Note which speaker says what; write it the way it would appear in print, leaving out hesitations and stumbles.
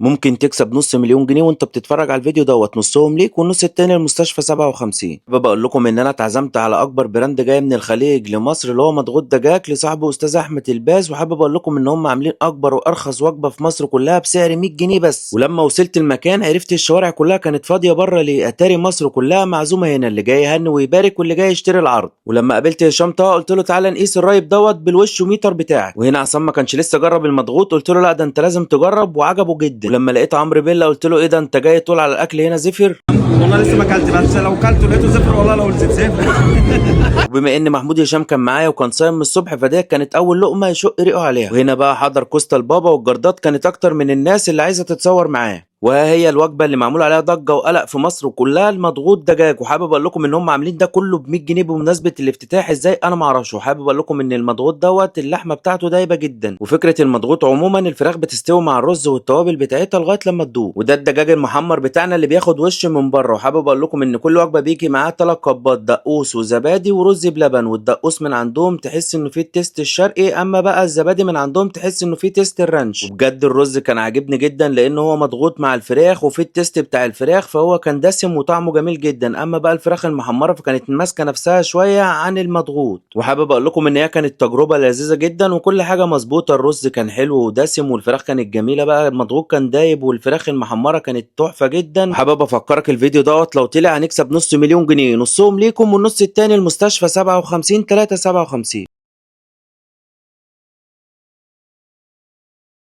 Speaker 1: ممكن تكسب نص مليون جنيه وانت بتتفرج على الفيديو دوت، نصهم ليك والنص التاني لمستشفى 57. بقول لكم ان انا اتعزمت على اكبر brand جاي من الخليج لمصر اللي هو مضغوط دجاج لصاحبه استاذ احمد الباز، وحابب اقول لكم ان هم عاملين اكبر وارخص وجبة في مصر كلها بسعر 100 جنيه بس. ولما وصلت المكان عرفت الشوارع كلها كانت فاضية بره ليه، اتاري مصر كلها معزومه هنا، اللي جاي يهني ويبارك واللي جاي يشتري العرض. ولما قابلت هشام طه قلت له تعالى نقيس الرايب دوت بالوش ميتر بتاعك. وهنا عصام ما كانش لسه جرب المضغوط، قلت له لا ده انت لازم تجرب، وعجبه جدا. ولما لقيت عمرو بيلا قلت له ايه ده انت جاي تقول على الاكل هنا زفر؟
Speaker 2: والله لسه ما اكلت، بس لو كلت لقيته زفر والله لو زفر.
Speaker 1: وبما ان محمود هشام كان معايا وكان صايم من الصبح، فدي كانت اول لقمة يشق ريقه عليها. وهنا بقى حضر كوستا البابا، والجردات كانت اكتر من الناس اللي عايزه تتصور معاه. وها هي الوجبة اللي معمول عليها ضجه وقلق في مصر وكلها المضغوط دجاج. وحابب اقول لكم ان هم عاملين ده كله ب 100 جنيه بمناسبة الافتتاح، ازاي انا ما اعرفش. وحابب اقول لكم ان المضغوط دوت اللحمة بتاعته دايبه جدا، وفكره المضغوط عموما الفراخ بتستوي مع الرز والتوابل بتاعتها لغاية لما تدوب. وده الدجاج المحمر بتاعنا اللي بياخد وش من بره. وحابب اقول لكم ان كل وجبة بيجي معاها 3 كبات دقوس وزبادي ورز بلبن، والدقوس من عندهم تحس انه فيه ال taste الشرقي، اما بقى الزبادي من عندهم تحس انه فيه taste ال ranch. وبجد الرز كان عاجبني جدا لان هو مضغوط مع الفراخ وفي ال taste بتاع الفراخ، فهو كان دسم وطعمه جميل جدا. اما بقى الفراخ المحمره فكانت ماسكه نفسها شوية عن المضغوط. وحابب اقول لكم ان هي كانت تجربه لذيذة جدا وكل حاجة مظبوطة، الرز كان حلو ودسم والفراخ كانت جميلة، بقى المضغوط كان دايب والفراخ المحمره كانت تحفة جدا. حابب افكرك الفيديو دوت لو طلع هنكسب نص مليون جنيه، نصهم ليكم والنص التاني المستشفى 57 3 57.